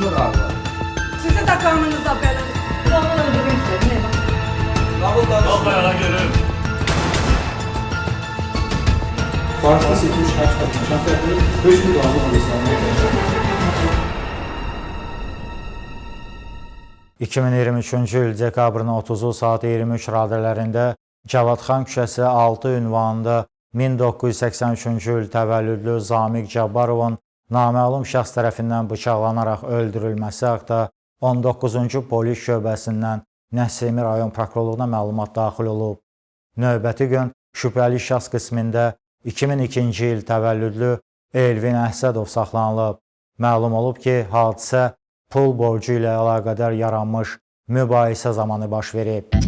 Öldürsün ağlar. Sizi də qanınıza belə. Canını öldürmək istədim. Vallahi görürüm. Barışda seçilmiş həbs qətimkan tədbiri hökm qanunu hissələnməkdədir. 2023-cü il dekabrın 30-u saat 23 radələrində Cavadxan küçəsi 6 ünvanında 1983-cü il təvəllüdlü Zamiq Cabbarovun naməlum şəxs tərəfindən bıçaqlanaraq öldürülməsi haqda 19-cu polis şöbəsindən Nəsimi rayon prokurorluğuna məlumat daxil olub. Növbəti gün şübhəli şəxs qismində 2002-ci il təvəllüdlü Elvin Əsədov saxlanılıb. Məlum olub ki, hadisə pul borcu ilə əlaqədar yaranmış mübahisə zamanı baş verib.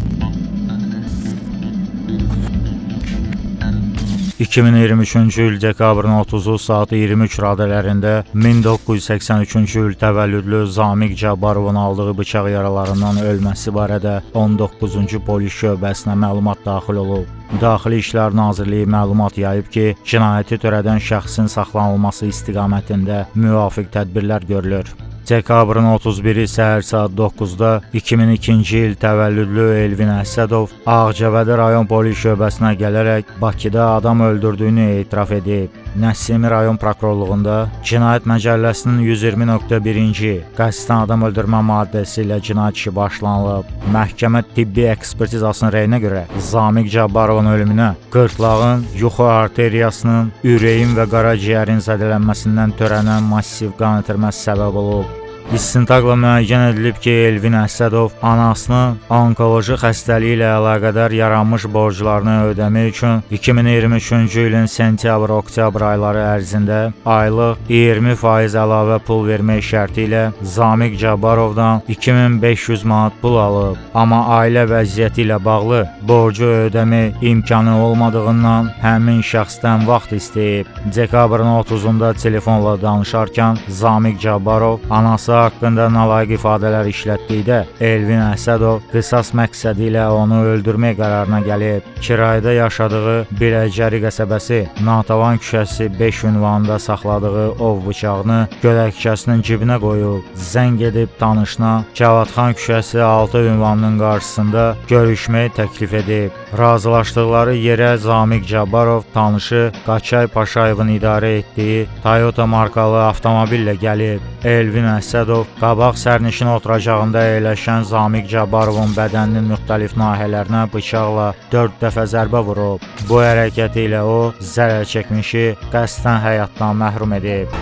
2023-cü il dekabrın 30-u saat 23 radələrində 1983-cü il təvəllüdlü Zamiq Cabbarovun aldığı bıçaq yaralarından ölməsi barədə 19-cu polis şöbəsinə məlumat daxil olub. Daxili İşlər Nazirliyi məlumat yayıb ki, cinayəti törədən şəxsin saxlanılması istiqamətində müvafiq tədbirlər görülür. Dekabrın 31-i səhər saat 9-da 2002-ci il təvəllüdlü Elvin Əsədov Ağcabədi rayon polis şöbəsinə gələrək Bakıda adam öldürdüyünü etiraf edib. Nəsimi rayon prokurorluğunda Cinayət Məcəlləsinin 120.1-ci qəsdən adam öldürmə maddəsi ilə cinayət işi başlanılıb. Məhkəmə tibbi ekspertizasının rəyinə görə Zamiq Cabbarovun ölümünə qırtlağın, yuxu arteriyasının, ürəyin və qaraciyərin zədələnməsindən törənən massiv qan itirməsi səbəb olub. İstintaqla müəyyən edilib ki, Elvin Əsədov anasının onkoloji xəstəliyi ilə əlaqədar yaranmış borclarını ödəmək üçün 2023-cü ilin sentyabr-oktyabr ayları ərzində aylıq 20% əlavə pul vermək şərti ilə Zamiq Cabbarovdan 2500 manat pul alıb, amma ailə vəziyyəti ilə bağlı borcu ödəmək imkanı olmadığından həmin şəxsdən vaxt istəyib. Dekabrın 30-da telefonla danışarkən Zamiq Cabbarov anası haqqında nalayiq ifadələr işlətdikdə Elvin Əsədov qisas məqsədi ilə onu öldürmək qərarına gəlib. Kirayədə yaşadığı Biləcəri qəsəbəsi Natavan küçəsi 5 ünvanında saxladığı ov bıçağını gödəkçəsinin cibinə qoyub. Zəng edib tanışına Cavadxan küçəsi 6 ünvanının qarşısında görüşməyi təklif edib. Razılaşdıqları yerə Zamiq Cabbarov tanışı Qaçay Paşayevin idarə etdiyi Toyota markalı avtomobillə gəlib. Elvin Əsədov qabaq sərnişin oturacağında əyləşən Zamiq Cabbarovun bədəninin müxtəlif nahiyələrinə bıçaqla 4 dəfə zərbə vurub. Bu hərəkəti ilə o, zərər çəkmişi qəsdən həyatdan məhrum edib.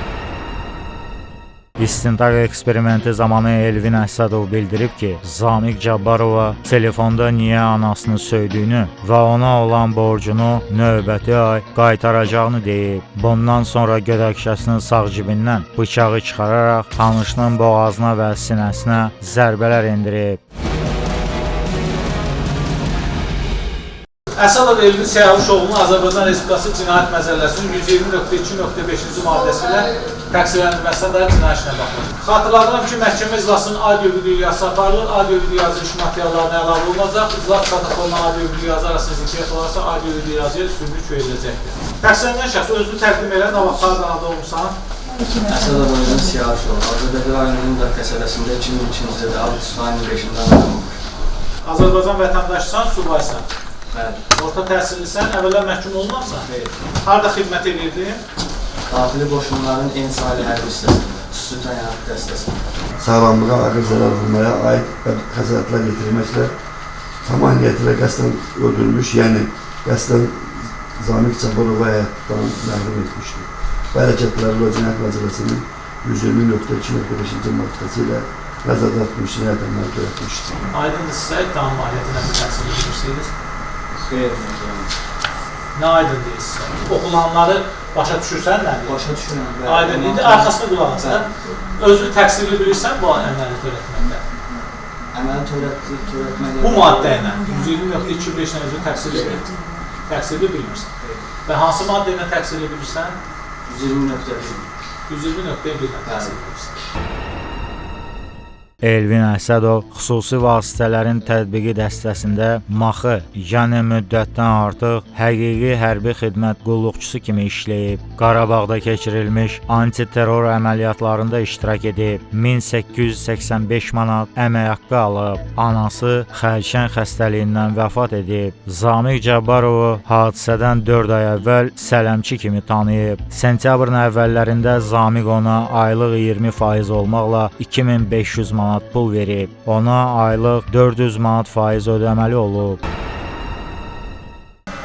İstintaq eksperimenti zamanı Elvin Əsədov bildirib ki, Zamiq Cabbarova telefonda niyə anasını söydüyünü və ona olan borcunu növbəti ay qaytaracağını deyib. Bundan sonra gödəkçəsinin sağ cibindən bıçağı çıxararaq tanışının boğazına və sinəsinə zərbələr endirib. Əsədov Elvin Siyavuşoğlunun Azərbaycan Respublikası Cinayət Məcəlləsinin 120.2.5-ci maddəsi ilə təqsirləndirilməsinə dair cinayət işinə baxılır. Xatırladıram ki, məhkəmə iclasının audio-video yazısı aparılır. Audio-video yazı iş materiallarına əlavə olunacaq. İclas protokoluna audio-video yazı arasında ziddiyyət olarsa, audio-video yazıya üstünlük veriləcəkdir. Təqsirləndirilən şəxs özünü təqdim elə, nə vaxt hardan anadan olmusan? Əsədov Elvin Siyavuşoğlu Ağcabədi rayonunun Mudaq qəsəbəsində 2002-ci ildə avqust ayının 5-də anadan olmuş. Azərbaycan vətəndaşısan, subaysan. Bəli. Orta təhsillisən, əvvəllər məhkum olunmamısan? Xeyr. Harda xidmət edirdin? Daxili qoşunların en saylı hərbi hissəsində, xüsusi təyinat dəstəsində. Sağlamlığa ağır zərər vurmaya aid xəsarətlər yetirməklə tamam niyyətlə qəsdən öldürmüş, yəni qəsdən Zamiq Cabbarovu həyatdan məhrum etmişdir. Bu hərəkətlərlə Cinayət Məcəlləsinin 120.2.5-ci maddəsi ilə nəzərdə tutulmuş cinayət əməli törətmişdir. Aydındır sizə iddianın mahiyyəti nə təqsirli bilirsiniz? Xeyr, məhkəmə. Nə aydın deyirsən? Oxulanları başa düşürsən nədir? Başa düşürəm. Bəli. Aydın. İndi arxasını qulaq as da. Özünü təqsirli bilirsən bu əməli törətməkdə. Əməli törətməkdə. Bu maddə ilə 120.25 ilə özünü təqsirli bilirsən. Təqsirli bilmirsən. Və hansı maddə ilə təqsirli bilirsən? 120.1. 120.1 ilə təqsirli bilirsən. Elvin Əsədov xüsusi vasitələrin tətbiqi dəstəsində maxı, yəni müddətdən artıq həqiqi hərbi xidmət qulluqçusu kimi işləyib. Qarabağda keçirilmiş antiterror əməliyyatlarında iştirak edib. 1885 manat əmək haqqı alıb. Anası xərçəng xəstəliyindən vəfat edib. Zamiq Cabbarovu hadisədən 4 ay əvvəl sələmçi kimi tanıyıb. Sentyabrın əvvəllərində Zamiq ona aylıq 20% olmaqla 2500 manat pul verib. Ona aylıq 400 manat faiz ödəməli olub.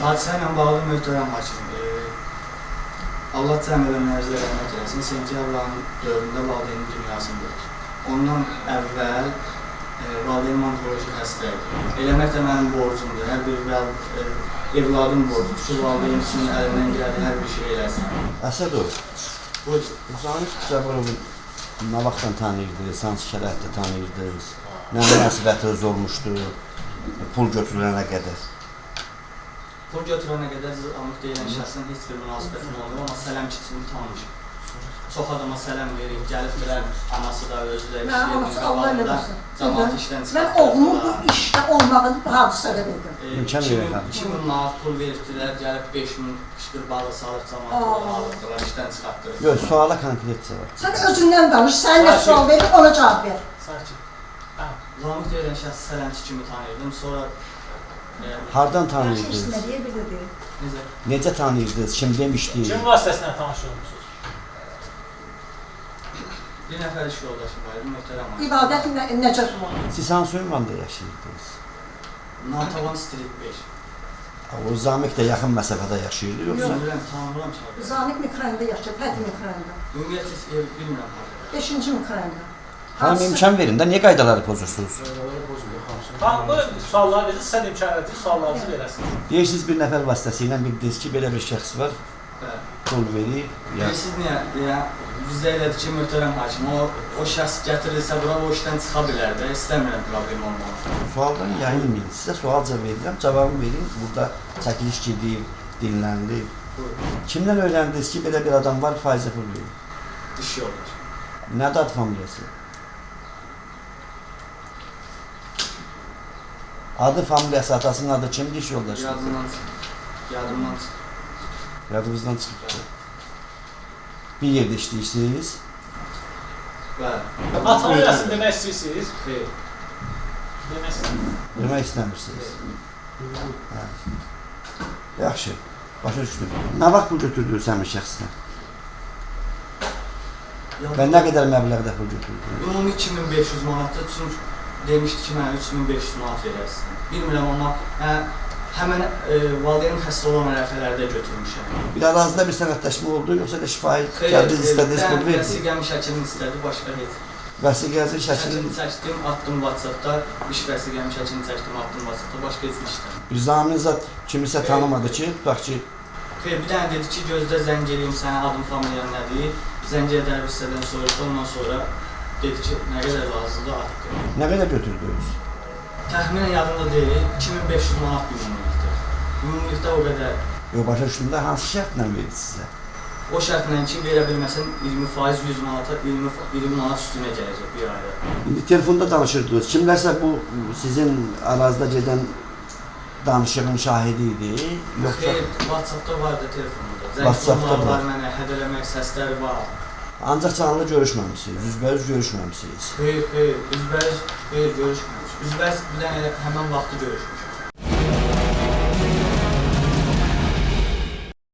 Hadisə ilə bağlı möhtərəm hakim, Allah cəm ölənlərinizə rəhmət eləsin. Sentyabr ayının 4-ündə valideynin dünyasını verir. Ondan əvvəl valideynim onkoloji xəstə idi. Eləmək də mənim borcumdur. Hər bir evladım borcudur ki, valideyn üçün əlindən gəldi hər bir şey eləsin. Əsədov, Buyurun. Zamiq Cabbarovu nə vaxtdan tanıyırdınız, hansı şəraitdə tanıyırdınız, nə münasibətiniz olmuşdu pul götürülənə qədər? Pul götürənə qədər Zamiq deyilən şəxsin heç bir münasibətim olmur, amma sələmçi kimi tanışım. Çox adama sələm verir, gəlibdilər, anası da, özü də, Mən anası Allah işləyirdim qabağında, eləməsin. cəmaat işdən Mən çıxartdılar. oğlumun bu işdə olmağını bu hadisədə bildim. İmkan verir xanım. 2000 manat pul verdilər, gəlib 5000 qışqır balı salır, cəmaat alıbdılar, işdən çıxartdılar. Yox, suala konkret cavab. Sən özündən danış, sən nə sual verir, ona cavab ver. Sakit. Zamiq deyilən şəxsi sələmçi kimi tanıyırdım, sonra Hardan Yaxşı tanıyırdınız? işləməliyə bir də deyil. necə? Necə tanıyırdınız? Kim demişdi? Kim vasitəsilə tanış olmusunuz? Bir nəfər iş yoldaşı var idi, möhtərəm hakim. İbadət necə olmalı? Siz hansı ünvanda yaşayırdınız? Natavan Street 5. O Zamiq də yaxın məsafədə yaşayırdı yoxsa? Bilmirəm, tanımıram ki. Zamiq mikrorayonda yaşayır, Pəti mikrorayonda. Ümumiyyətlə ev bilmirəm harda. 5-ci mikrorayonda. Xanım imkan verin də, niyə qaydaları pozursunuz? Xanım, bu sualları verin, sizə də imkan verəcək, suallarınızı verəsiniz. Deyirsiniz bir nəfər vasitəsilə bildiniz ki, belə bir şəxs var, Bəli. pul verir. Ya. Bilirsiniz niyə? Deyə, yüzdə elədir ki, möhtərəm hakim, o şəxs gətirilsə bura, o işdən çıxa bilər də, istəmirəm problem olmalı. Sualdan yayılmayın. Sizə sual cavab verirəm, cavabımı verin. Burada çəkiliş gedib, dinləndi. Kimdən öyrəndiniz ki, belə bir adam var, faizə pul verir? İş yoldaşı. Nədir ad familiyası? Adı, familiyası, atasının adı kimdir iş yoldaşı? Yadımdan çıxıb. Yadımdan çıxıb. Yadınızdan çıxıbdır. Bir yerdə işləyirsiniz. Bəli. Ad familiyasını demək istəyirsiniz? Xeyr. Demək istəyirsiniz. Demək istəmirsiniz. Hə. Yaxşı, başa düşdüm. Nə vaxt pul götürdünüz həmin şəxsdən? Və nə qədər məbləğdə pul götürdünüz? Ümumi 2500 manatdır, çünki demişdi ki, mənə 3500 manat verərsin. Bilmirəm, amma həmən valideynim xəstə olan ərəfələrdə götürmüşəm. Bir aranızda bir sənədləşmə oldu, yoxsa da şifahi gəldiniz, istədiniz, pul verdi? Vəsiqəmi şəklini istədi, başqa heç. Vəsiqəsi şəklini Şəklini çəkdim, attım WhatsApp-da, iş vəsiqəmi şəklini çəkdim, attım WhatsApp-da, başqa heç işləmir. Bir zamin zat kimisə tanımadı ki, tutaq ki, Xeyr, bir dənə dedi ki, gözdə zəng eləyim sənə, adım, familiyam nədir? Zəng edər hissədən soruşdu, ondan sonra dedi ki, nə qədər lazımdır, atdı. Nə qədər götürdünüz? Təxminən yadımda deyil, 2500 manat ümumilikdə. Ümumilikdə o qədər. Yox, başa düşdüm də, hansı şərtlə verdi sizə? O şərtlə ki, verə bilməsən 20%, 100 manata, 20 manat üstünə gələcək bir ayda. İndi telefonda danışırdınız. Kimlərsə bu sizin aranızda gedən danışığın şahidi idi, yoxsa? Xeyr, WhatsApp-da vardı telefonumda. WhatsApp-da Zəng var. var mənə, hədələmək səsləri var. Ancaq canlı görüşməmisiniz, üzbəüz görüşməmisiniz. Xeyr, xeyr, üzbəüz, xeyr, görüşməmiş. Üzbəüz bir dənə elə həmən vaxtı görüşmüşük.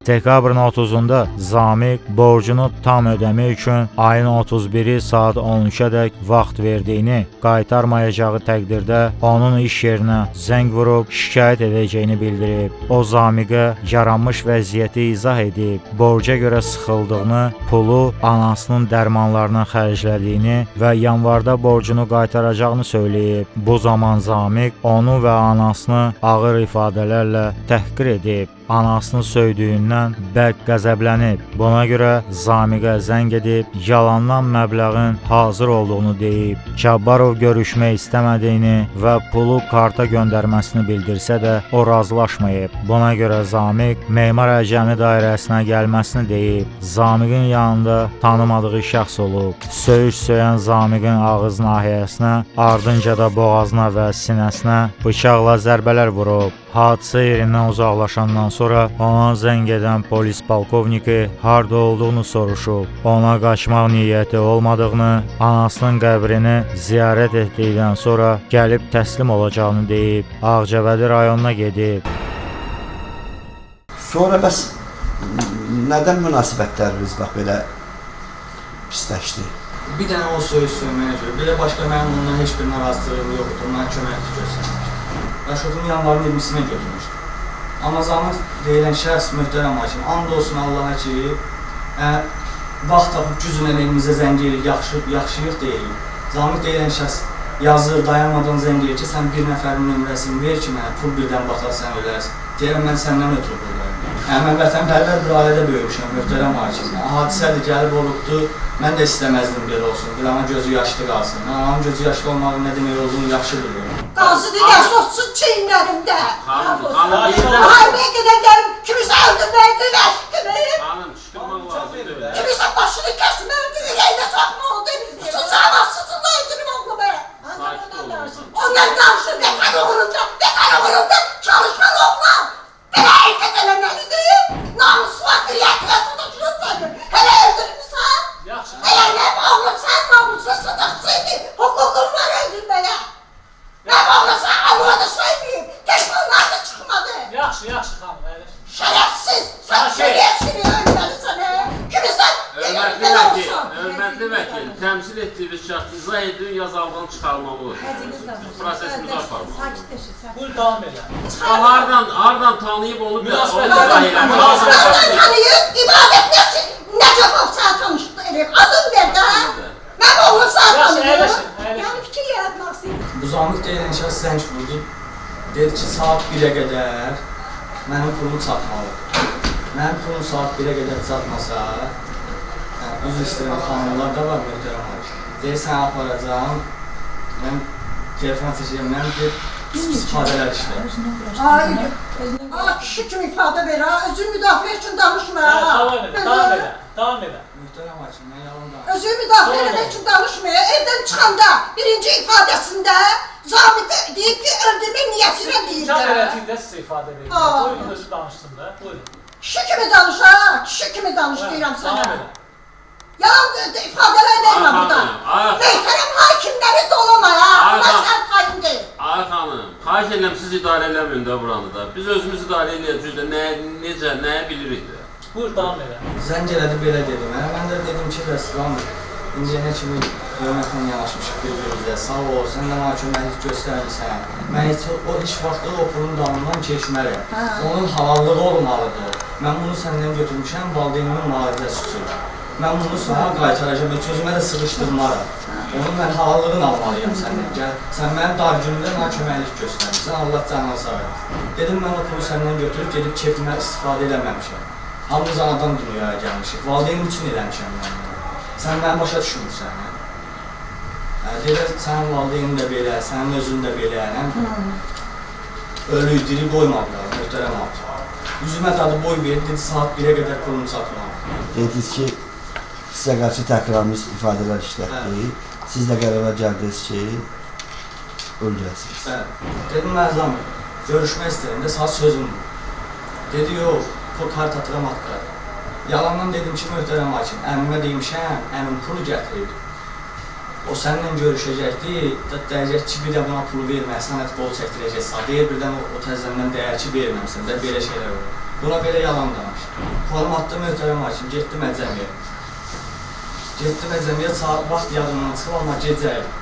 Dekabrın 30-unda Zamiq borcunu tam ödəmək üçün ayın 31-i saat 13-ədək vaxt verdiyini, qaytarmayacağı təqdirdə onun iş yerinə zəng vurub şikayət edəcəyini bildirib. O Zamiqə yaranmış vəziyyəti izah edib, borca görə sıxıldığını, pulu anasının dərmanlarına xərclədiyini və yanvarda borcunu qaytaracağını söyləyib. Bu zaman Zamiq onu və anasını ağır ifadələrlə təhqir edib. Anasını söydüyündən bərk qəzəblənib. Buna görə Zamiqə zəng edib yalandan məbləğin hazır olduğunu deyib. Cabbarov görüşmək istəmədiyini və pulu karta göndərməsini bildirsə də o razılaşmayıb. Buna görə Zamiq Memar Əcəmi dairəsinə gəlməsini deyib. Zamiqin yanında tanımadığı şəxs olub. Söyüş söyən Zamiqin ağız nahiyəsinə, ardınca da boğazına və sinəsinə bıçaqla zərbələr vurub. Hadisə yerindən uzaqlaşandan sonra ona zəng edən polis polkovniki harda olduğunu soruşub. Ona qaçmaq niyyəti olmadığını, anasının qəbrini ziyarət etdikdən sonra gəlib təslim olacağını deyib. Ağcabədi rayonuna gedib. Sonra bəs nədən münasibətləriniz bax belə pisləşdi? Bir dənə o söyüş söyməyə görə, belə başqa mənim ondan heç bir narazılığım yoxdur, mənə köməklik göstərmişdi. Rəşodun yanvarın 20-sinə götürmüşdüm. Amma Zamiq deyilən şəxs möhtərəm hakim, and olsun Allaha ki, vaxt tapıb gücünə elimizə zəng eləyir, yaxşıyıq deyirik. Zamiq deyilən şəxs yazır, dayanmadan zəng eləyir ki, sən bir nəfərin nömrəsini ver ki, mənə pul birdən batar, sən ölərsən. Deyirəm, mən səndən ötürü buradayım. Mən vətənpərvər bir ailədə böyümüşəm, möhtərəm hakim. Hadisədir, gəlib olubdur, mən də istəməzdim belə olsun, bir ana gözü yaşlı qalsın. Mən anamın gözü yaşlı olmağın nə demək olduğunu yaxşı bilirəm. Qazıdır, yaşlı çiyinlərimdə. Müharibəyə qədər gəlib kimisə öldürməkdir, vəhşi kimi. Xanım, çıxmaq lazım deyil. Kimisə başını kəsməkdir, ürəyinə soxmalıdır. Susuzla öldürüm oğlumu. Ondan danışır, vətən uğrunda, vətən uğrunda çalışan oğlan. Belə hərəkət eləməlidir. Namusu var, hürriyyətinə tutuşunu söylür. Hələ öldürmüsən? Əgər mənim oğlum sən namusuna sataşsaydı, hüququm var öldürməyə. Mənim oğlum sən alına söyməyib, telefonlar da çıxmadı. Yaxşı, yaxşı xanım, əyləşin. Şərəfsiz, sən sürüyə ölməlisən, hə? Kimisən, belə olsun. Hörmətli vəkil, təmsil etdiyiniz şəxs izah etdiyi yazalığını çıxarmalıdır. Biz prosesimizi aparmalıyıq. Sakitləşin, sakitləşin. Buyur, davam elə. Hardan tanıyıb onu izah eləməli. Hardan tanıyıb, ibadət Nəcəfov sənə tanışdı, eləyib. Adın ver də, hə? Mənim oğlum sənə tanıyıb. Yəni fikir yaratmaq istəyir. Bu Zamiq deyilən şəxs zəng vurdu. Dedi ki, saat 1-ə qədər mənim pulum çatmalıdır. Mənim pulum saat 1-ə qədər çatmasa, üzr istəyirəm, xanımlar da var, möhtərəm hakim. Deyir, səni aparacağam, mən telefon çəkəcəyəm, mən bir pis ifadələr işləyir. Ay, kişi kimi ifadə ver, ha, özünü müdafiə üçün danışma, ha. Davam elə, davam elə, davam elə. Möhtərəm hakim, mən yalan danışmıram. Özünü müdafiə eləmək üçün danışma, evdən çıxanda birinci ifadəsində Zamiqə deyib ki, öldürmək niyyəti ilə deyib İmkan də. verəcəyində sizə ifadə verir. Buyurun, özü danışsın da, buyurun. Kişi kimi danış, ha, kişi kimi danış deyirəm sənə. Yalan ifadələr vermə burada. Möhtərəm hakimləri dolama ya, bunlar sən tayin deyil. Ay xanım, xahiş edirəm siz idarə eləməyin də buranı da. Biz özümüz idarə eləyəcəyik də, necə, nəyə bilirik də. Buyur, davam elə. Zəng elədi, belə dedi mənə. Mən də dedim ki, bəs Zamiq, indiyənə kimi hörmətlə yanaşmışıq bir-birimizə. Sağ ol, sən də mənə köməklik göstərmirsən. Mən heç o iş vaxtı o pulun dalından keçmərəm. Onun halallığı olmalıdır. Mən bunu səndən götürmüşəm, valideynimin müalicəsi üçün. Mən bunu sənə qaytaracağam və sözümə də sıxışdırmaram. Onun mən halallığını almalıyam səndən. Gəl, sən mənim dar günümdə mənə köməklik göstərmirsən, Allah canını sağ eləsin. Dedim, mən o pulu səndən götürüb gedib keyfimə istifadə eləməmişəm. Hamımız anadan dünyaya gəlmişik. Valideynim üçün eləmişəm mən bunu. Sən məni başa düşmürsən. Deyirəm, sənin valideynin də belə, sənin özün də belə. Ölü, diri qoymadılar, möhtərəm hakim. Üzümə dadı boy verdi, dedi, saat 1-ə qədər pulum çatmalı. Dediniz ki, sizə qarşı təkrarımız ifadələr işlətdi. Siz də qərara gəldiniz ki, öldürəsiniz. Bəli. Dedim, mən Zamiq, görüşmək istəyirəm də, saat sözümdür. Dedi, yox, pul kart atıram, at. Yalandan dedim ki, möhtərəm hakim, əmimə demişəm, əmim pulu gətirib. O səninlə görüşəcəkdi, deyəcək ki, bir də buna pulu vermə, sənət qol çəkdirəcək, deyir, birdən o təzəndən dəyər ki, verməmsən də, belə şeylər olur. Buna belə yalan danışdı. Formatda möhtərəm hakim, getdim Əcəmiyə. Getdim Əcəmiyə, vaxt yadımdan çıxıb, amma gecə idi.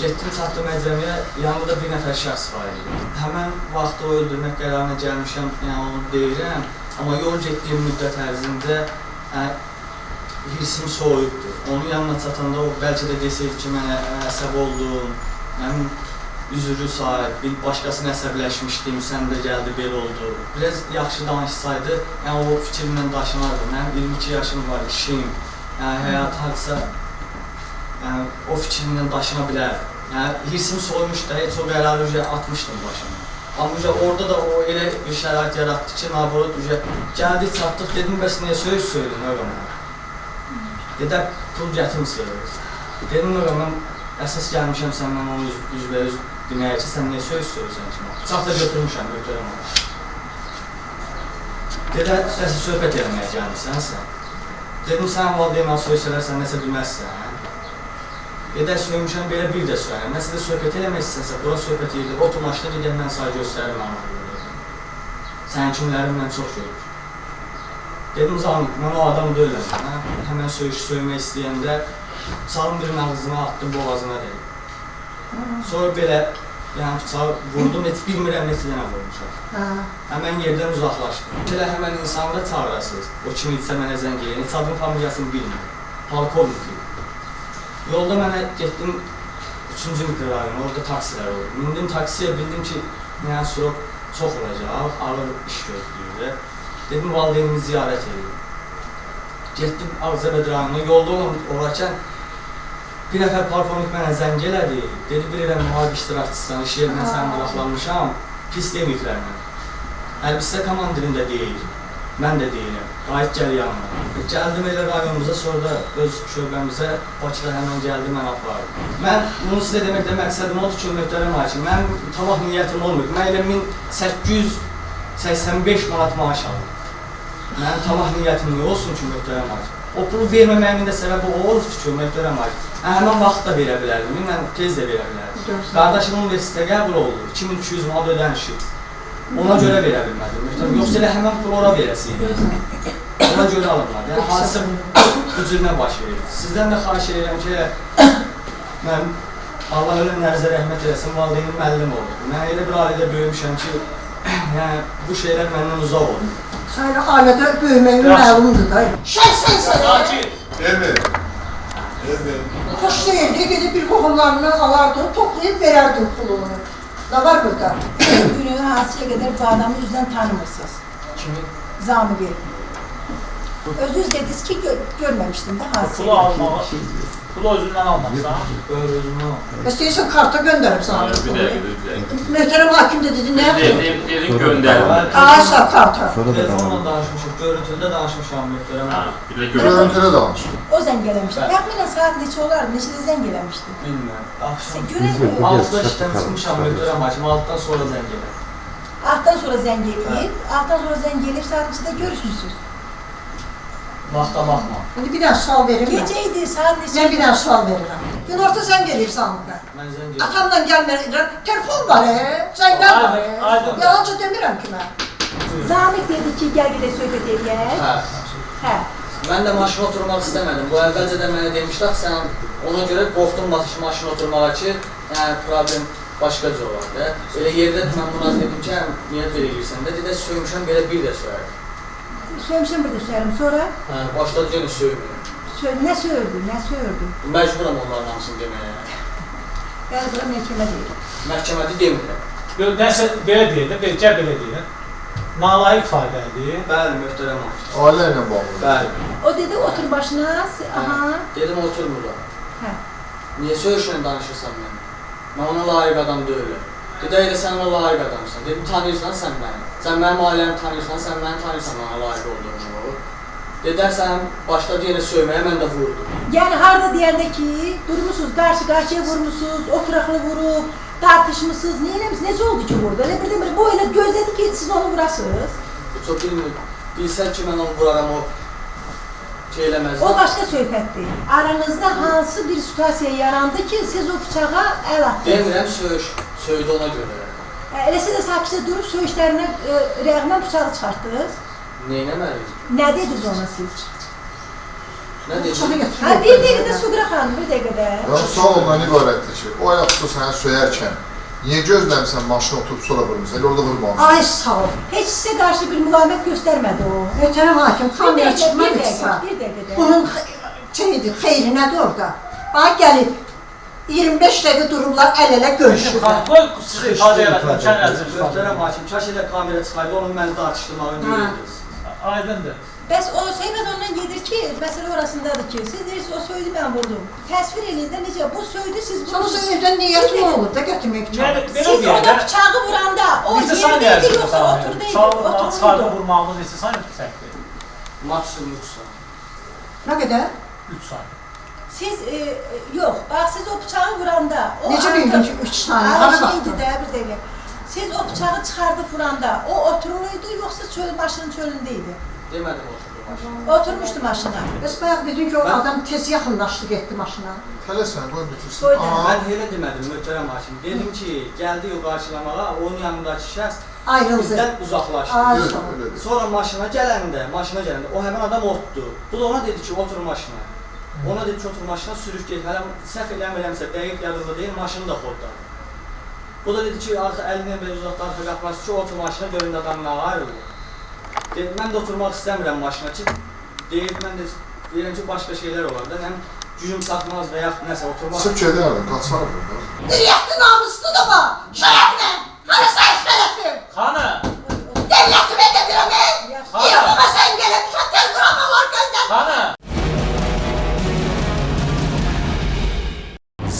Getdim, çatdım Əcəmiyə, yanında da bir nəfər şəxs var idi. Həmən vaxtda o öldürmək qərarına gəlmişəm, yəni onu deyirəm, amma yol getdiyim müddət ərzində hirsim soyuqdur. Onun yanına çatanda o bəlkə də desəydi ki, mənə əsəb oldum, üzürlü say, bir başqasını əsəbləşmişdim, sən də gəldi, belə oldu. Biraz yaxşı danışsaydı, yəni o fikrimlə daşınardı. Mənim 22 yaşım var, işim, yəni həyat hadisə, yəni o fikrimlə daşına bilər. Yəni hirsim soymuş da, heç o qərarı atmışdım başıma. Amma orada da o elə bir şərait yaratdı ki, naborot gəldik, çatdıq, dedim, bəs niyə söyüş söydün öyle mənə? Dedə, pul gətirmisiniz. Dedim, öyle mən əsas gəlmişəm səndən onu üzbəyüz deməyə ki, sən niyə söyüş söylürsən ki? Bıçaq da götürmüşəm, götürəm onu. Dedə, səsi söhbət eləməyə gəlmişsən sən. Dedim, sən valideynlə söysələr, sən nəsə bilməzsən. Dedə, söymüşəm, belə bir də söyləyəm. Nəsə də söhbət eləmək istəsə, bura söhbət yeridir. Otur maşına gedəm, mən sana göstərim anamı. Sənin kimlərimlə çox görür. Dedim, Zamiq, mən o adam deyiləm. Həmən söyüş söymək istəyəndə bıçağın birinin ağzına atdım, boğazına dedim. Sonra belə, yəni bıçağı vurdum, heç bilmirəm neçə dənə vurmuşam. Həmən yerdən uzaqlaşdım. Elə həmən insanı da çağırasınız. O kim idisə mənə zəng eləyən, heç adın familiyasını bilmirəm. Polkovnik idi. Yolda mənə getdim 3-cü mikrorayona, orada taksilər oldu. Mindim taksiyə, bildim ki, yəni sürok çox olacaq, ağır iş gözləyir. Dedim, valideynimi ziyarət edeyim. Getdim Ağcabəd rayonuna, yolda olarkən bir nəfər polkovnik mənə zəng elədi. Dedi, bilirəm, müharibə iştirakçısan, iş yerindən sən maraqlanmışam, pis deməyiblər mənə. Hərbisə komandirin də deyil, mən də deyiləm, qayıt gəl yanıma. Gəldim elə rayonumuza, sonra da öz şöbəmizə, Bakıda həmən gəldi, mən apardım. Mən bunu sizə deməkdə məqsədim oldu ki, möhtərəm hakim, mənim tamah niyyətim olmur. Mən elə 1885 manat maaş aldım. Mənim tamah niyyətim niyə olsun ki, möhtərəm hakim? O pulu verməməyimin də səbəbi o olubdur ki, möhtərəm hakim. Həmən vaxt da verə bilərdim, mən tez də verə bilərdim. Qardaşım universitetə qəbul oldu, 2200 manat ödənişi. Ona görə verə bilmədim. Yoxsa elə həmən pulu ora verəsiydi. Ona görə alınmadı. Yəni, hadisə bu cürünə baş verir. Sizdən də xahiş edirəm ki, mən Allah ölənlərinizə rəhmət eləsin, valideynim müəllim oldu. Mən elə bir ailədə böyümüşəm ki, yəni, bu şeylər məndən uzaq oldu. Sən elə ailədə böyüməyin məlumdur da. Şəxsən sənə. Elmi. Elmi. Xoş deyildi, gedib bir qohumlarını alardı, toplayıb verərdim pulunu. Nə var burada? Günün hadisəyə qədər bu adamı üzdən tanımırsınız. Kimi? Zamiqi. Özünüz dediniz ki, görməmişdim də hadisəyi. Pulu almağı, pulu özündən almaqsan. Bəli, özümdən almaq. Bəs deyirsən, karta göndərib sana. Bir dəqiqə, bir dəqiqə. Möhtərəm hakim də dedi, nə yaptın? Dedin göndərib. Aysa karta. Telefonla danışmışıq, görüntüdə danışmışam möhtərəm hakim. Bir də görüntüdə. Görüntüdə danışmışıq. O zəng eləmişdi. Təxminən saat neçə olardı, neçədə zəng eləmişdi? Bilmirəm. Axşam. Günün 6-da işdən çıxmışam möhtərəm hakim, 6-dan sonra zəng elədi. 6-dan sonra zəng eləyib, 6-dan sonra zəng eləyib, saat neçədə görüşmüsünüz? Vaxta baxma. İndi bir dənə sual verim mən. Gecə idi, saat neçə? Mən bir dənə sual verirəm. Günorta zəng eləyir Zamiqə. Mən zəng eləyirəm. Atamla gəlmərəm. Telefon var, zənglər var. Yalanca demirəm ki mən. Zamiq dedi ki, gəl gedək söhbət eləyək. Hə. Hə. Mən də maşına oturmaq istəmədim. Bu əvvəlcə də mənə demişdi, axı sən ona görə qorxdum maşına oturmağa ki, yəni problem başqa cür olar da. Elə yerdə mən buna dedim ki, niyə belə eləyirsən də? Dedi, söymüşəm, belə bir də söyərdim. Söymüşəm, bir də söyərəm. Sonra? Hə, başladı yenə söyməyə. Nə söyürdü, nə söyürdü? Məcburam onların hamısını deməyə. Bəli, bura məhkəmə deyil. Məhkəmədə demirəm. Yox, nəsə belə deyir də, gəl belə deyir. Nalayiq ifadə idi. Bəli, möhtərəm hakim. Ailə ilə bağlı. Bəli. O dedi, otur başına, aha. Dedim, oturmuram. Hə. Niyə söyüşlə danışırsan mənə? Mən ona layiq adam deyiləm. Dedi, elə sən ona layiq adamsan. Dedim, tanıyırsan sən məni. Sən mənim ailəmi tanıyırsan, sən məni tanıyırsan ona layiq olduğumu. Dedi, sən başladı yenə söyməyə, mən də vurdum. Yəni, harada deyəndə ki, durmuşsunuz, qarşı-qarşıya vurmuşsunuz, oturaqlı vurub, tartışmışsınız, nə eləmişsiniz, necə oldu ki vurdu? Elə birdən-birə bu elə gözlədi ki, siz onu vurasınız. Çox bilmir. Bilsən ki, mən onu vuraram, o şey eləməzdi. O başqa söhbətdir. Aranızda hansı bir situasiya yarandı ki, siz o bıçağa əl atdınız? Demirəm, söyüş, söydü ona görə. Elə siz də sakitcə durub söyüşlərinə rəğmən bıçağı çıxartdınız? Neynəməliyik? Nə dediniz ona siz? Nə dediniz? Hə, bir dəqiqədə Suqra xanım, bir dəqiqədə. Yəni, sual ondan ibarətdir ki, o ayaq tutdu sənə söyərkən, niyə gözləmirsən maşına oturub sonra vurmursan, elə orada vurmamışsın? Ay sağ ol. Heç sizə qarşı bir müqavimət göstərmədi o. Möhtərəm hakim, kamera çıxmadıqsa, bir dəqiqədə. Bunun şeydir, xeyri nədir orada? Bax, gəlib, 25 dəqiqə durublar, əl-ələ görüşürlər. Qoy sizə ifadə yaratın, imkan əlcək. Möhtərəm hakim, kaş elə kamera çıxaydı, onun məni dartışdırmağı ümid. Aydındır. Bəs o söhbət ondan gedir ki, məsələ orasındadır ki, siz deyirsiniz o söydü mən vurdum. Təsvir eləyin də necə, bu söydü siz Sonra vurursunuz. evdən niyyəti nə olur da gətirmək bıçağı? Yəni belə Siz deyək ona də, bıçağı vuranda o neçə saniyə yerdə idi ərzində yoxsa tamam? oturdaydı? Bıçağı çıxardı Otururdu. vurmağınız neçə saniyə çəkdi? Maksimum 3 saniyə. Nə qədər? 3 saniyə. Siz yox, bax siz o bıçağı vuranda o Necə bildin ki 3 saniyə? Hara şeydi baxdın? də bir dəqiqə. Siz o bıçağı çıxardıb vuranda o oturuluydu yoxsa çöl maşının çölündə idi? Demədim oturdu maşına. Oturmuşdu maşına. Bəs bayaq dedin ki, o adam tez yaxınlaşdı, getdi maşına. Tələsmə, qoy bitirsin. Qoy da. Aha. Mən elə demədim möhtərəm hakim. Dedim ki, gəldi o qarşılamağa, onun yanındakı şəxs Ayrıldı. bizdən uzaqlaşdı. Ay, Yox, sağ ol. elə deyil. Sonra maşına gələndə, o həmin adam otdu. Bu da ona dedi ki, otur maşına. Ona dedi ki, otur maşına, sürüb get. Hələ səhv eləmirəmsə, dəqiq yadımda deyil, maşını da xodladı. Bu da dedi ki, arxa əlini belə uzatdı, arxa qapması ki, otur maşına, göründə adam nə ayrılır. Dedi, mən də oturmaq istəmirəm maşına ki, deyir, mən də deyirəm ki, başqa şeylər olar da, həm gücüm çatmaz və yaxud nəsə oturmaq. Çıx gedərdin, qaçardın da. Qeyriyyətli namuslu da var. Şərəflə. Harasa şərəfim. Xanım, Devletime gedirəm. Yığıma sən gəlib, teleqramı var göndər. xanım.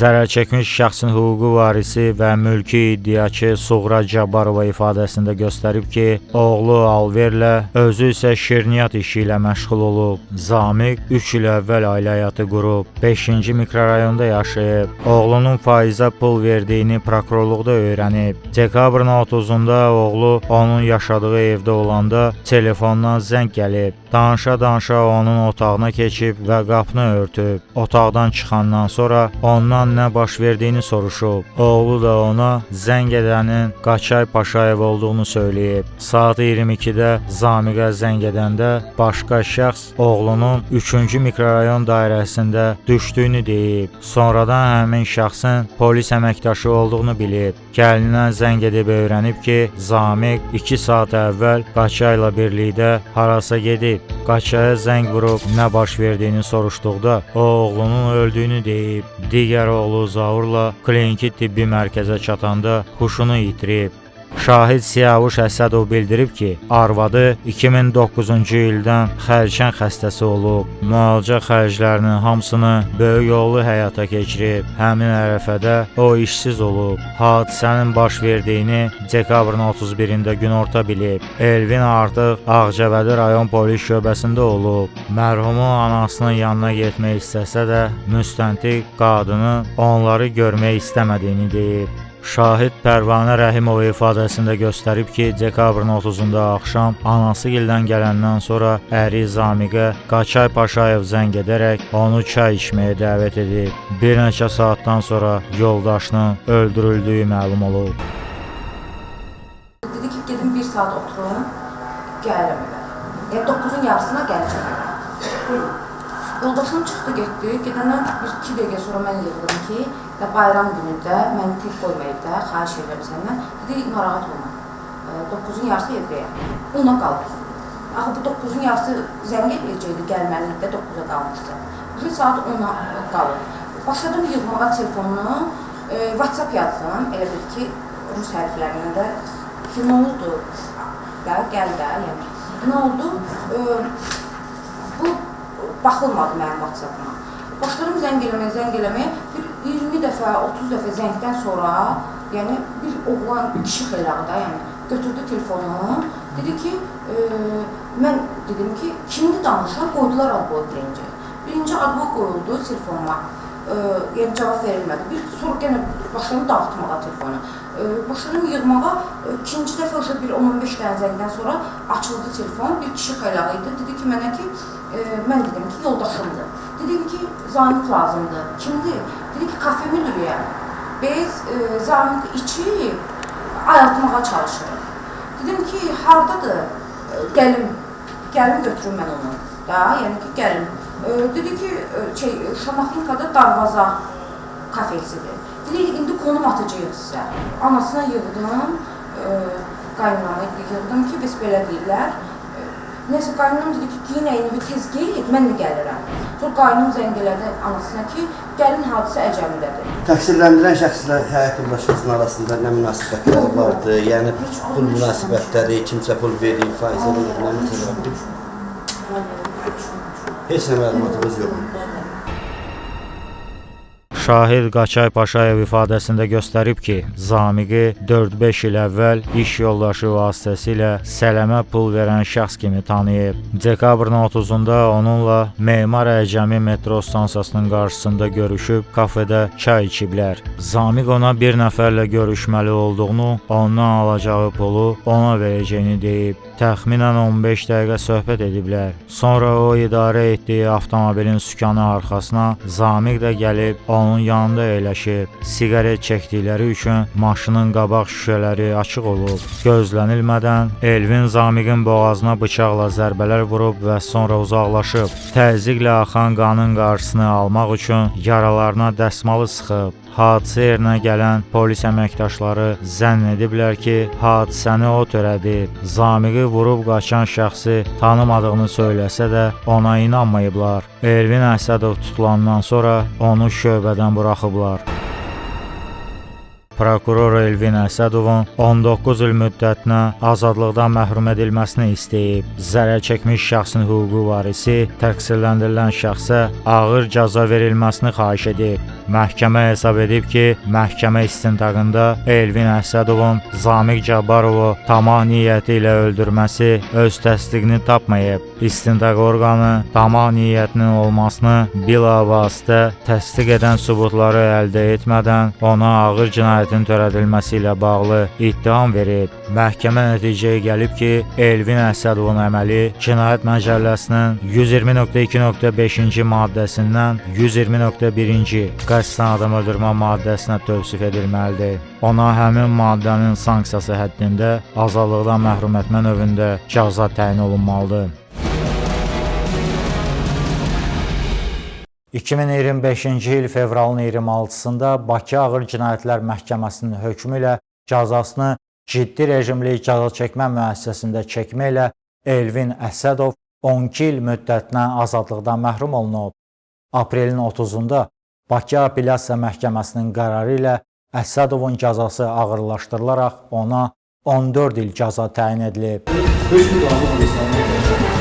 Zərər çəkmiş şəxsin hüquqi varisi və mülki iddiaçı Suğra Cabbarova ifadəsində göstərib ki, oğlu Alverlə, özü isə şirniyyat işi ilə məşğul olub. Zamiq 3 il əvvəl ailə həyatı qurub, 5-ci mikrorayonda yaşayıb. Oğlunun faizə pul verdiyini prokurorluqda öyrənib. Dekabrın 30-da oğlu onun yaşadığı evdə olanda telefondan zəng gəlib. Danışa-danışa onun otağına keçib və qapını örtüb. Otaqdan çıxandan sonra ondan nə baş verdiyini soruşub. Oğlu da ona zəng edənin Qaçay Paşayev olduğunu söyləyib. Saat 22-də Zamiqə zəng edəndə başqa şəxs oğlunun 3-cü mikrorayon dairəsində düşdüyünü deyib. Sonradan həmin şəxsin polis əməkdaşı olduğunu bilib. Gəlindən zəng edib öyrənib ki, Zamiq 2 saat əvvəl Qaçayla birlikdə harasa gedib. Qaçaya zəng vurub nə baş verdiyini soruşduqda o oğlunun öldüyünü deyib. Digər oğlu Zaurla kliniki tibbi mərkəzə çatanda huşunu itirib. Şahid Siyavuş Əsədov bildirib ki, arvadı 2009-cu ildən xərçəng xəstəsi olub. Müalicə xərclərinin hamısını böyük oğlu həyata keçirib. Həmin ərəfədə o işsiz olub. Hadisənin baş verdiyini dekabrın 31-də günorta bilib. Elvin artıq Ağcabədi rayon polis şöbəsində olub. Mərhumun anasının yanına getmək istəsə də, müstəntiq qadının onları görmək istəmədiyini deyib. Şahid Pərvanə Rəhimova ifadəsində göstərib ki, dekabrın 30-da axşam anası gildən gələndən sonra əri Zamiqə Qaçay Paşayev zəng edərək onu çay içməyə dəvət edib. Bir neçə saatdan sonra yoldaşının öldürüldüyü məlum olub. Dedi ki, gedim 1 saat oturun, gəlirəm evə. Yəni 9-un yarısına gələcəm evə. Yoldaşım çıxdı, getdi. Gedəndən 1-2 dəqiqə sonra mən yığdım ki, də bayram günündə məni tək qoyma evdə, xahiş edirəm səndən. Dedi, narahat olma. 9-un yarısı evdəyəm. Ona qalır. Axı bu 9-un yarısı zəng eləyəcəkdi, gəlməli də 9-a qalmışdı. Bir saat 10-a qalır. Başladım yığmağa telefonunu, WhatsApp yazdım, elə bil ki, rus hərflərindən də ki, nə oldu? Da, gəl də, yəni. Nə oldu? Bu baxılmadı mənim WhatsApp-ıma. Başladım zəng eləməyə, bir 20 dəfə, 30 dəfə zəngdən sonra, yəni bir oğlan kişi xeylağı da, yəni götürdü telefonu, dedi ki, mən dedim ki, kimdir danışan, qoydular adboy birinci. Birinci adboy qoyuldu telefonuma, yəni cavab verilmədi. Bir sonra yenə başladım dağıtmağa telefonu. Başladım yığmağa, ikinci dəfə o'sha bir 10-15 dənə zəngdən sonra açıldı telefon, bir kişi xeylağı idi, dedi ki, mənə ki, mən dedim ki, yoldaşımdır. Dedim ki, Zamiq lazımdır. Kimdir? Dedi ki, kafe müdürüyəm. Biz Zamiq içib ayıltmağa çalışırıq. Dedim ki, hardadır? Gəlim, götürüm mən onu. Da, yəni ki, gəlim. Dedi ki, Şamaxinkada Darvaza kafesidir. Dedi, indi konum atacağıq sizə. Anasına yığdım, qaynanama yığdım ki, biz belə deyirlər. Nəsə, qaynanam dedi ki, giyin əyini bir tez geyik, mən də gəlirəm. Sonra qaynım zəng elədi anasına ki, gəlin hadisə Əcəmidədir. Təqsirləndirilən şəxslə həyat yoldaşınızın arasında nə münasibətlər vardı? Yəni pul münasibətləri, kimsə pul verib, faiz alıb, nə məsələ? Heç nə məlumatınız yoxdur. Şahid Qaçay Paşayev ifadəsində göstərib ki, Zamiqi 4-5 il əvvəl iş yoldaşı vasitəsilə sələmə pul verən şəxs kimi tanıyıb. Dekabrın 30-da onunla Memar Əcəmi metro stansiyasının qarşısında görüşüb kafedə çay içiblər. Zamiq ona bir nəfərlə görüşməli olduğunu, ondan alacağı pulu ona verəcəyini deyib. Təxminən 15 dəqiqə söhbət ediblər. Sonra o idarə etdiyi avtomobilin sükanı arxasına Zamiq də gəlib onun yanında əyləşib. Siqaret çəkdikləri üçün maşının qabaq şüşələri açıq olub. Gözlənilmədən Elvin Zamiqin boğazına bıçaqla zərbələr vurub və sonra uzaqlaşıb. Təzyiqlə axan qanın qarşısını almaq üçün yaralarına dəsmalı sıxıb. Hadisə yerinə gələn polis əməkdaşları zənn ediblər ki, hadisəni o törədib. Zamiqi vurub qaçan şəxsi tanımadığını söyləsə də ona inanmayıblar. Elvin Əsədov tutulandan sonra onu şöbədən buraxıblar. Prokuror Elvin Əsədovun 19 il müddətinə azadlıqdan məhrum edilməsini istəyib. Zərər çəkmiş şəxsin hüquqi varisi təqsirləndirilən şəxsə ağır cəza verilməsini xahiş edib. Məhkəmə hesab edib ki, məhkəmə istintaqında Elvin Əsədovun Zamiq Cabbarovu tamah niyyəti ilə öldürməsi öz təsdiqini tapmayıb. İstintaq orqanı tamah niyyətinin olmasını bilavasitə təsdiq edən sübutları əldə etmədən ona ağır cinayətin törədilməsi ilə bağlı ittiham verib. Məhkəmə nəticəyə gəlib ki, Elvin Əsədovun əməli Cinayət Məcəlləsinin 120.2.5-ci maddəsindən 120.1-ci qəsdən adam öldürmə maddəsinə tövsif edilməlidir. Ona həmin maddənin sanksiyası həddində azadlıqdan məhrum etmə növündə cəza təyin olunmalıdır. 2025-ci il fevralın 26-sında Bakı Ağır Cinayətlər Məhkəməsinin hökmü ilə cəzasını ciddi rejimli cəza çəkmə müəssisəsində çəkmə ilə Elvin Əsədov 12 il müddətinə azadlıqdan məhrum olunub. Aprelin 30-da Bakı Apellyasiya Məhkəməsinin qərarı ilə Əsədovun cəzası ağırlaşdırılaraq ona 14 il cəza təyin edilib. Hökmü qanun göstərməyə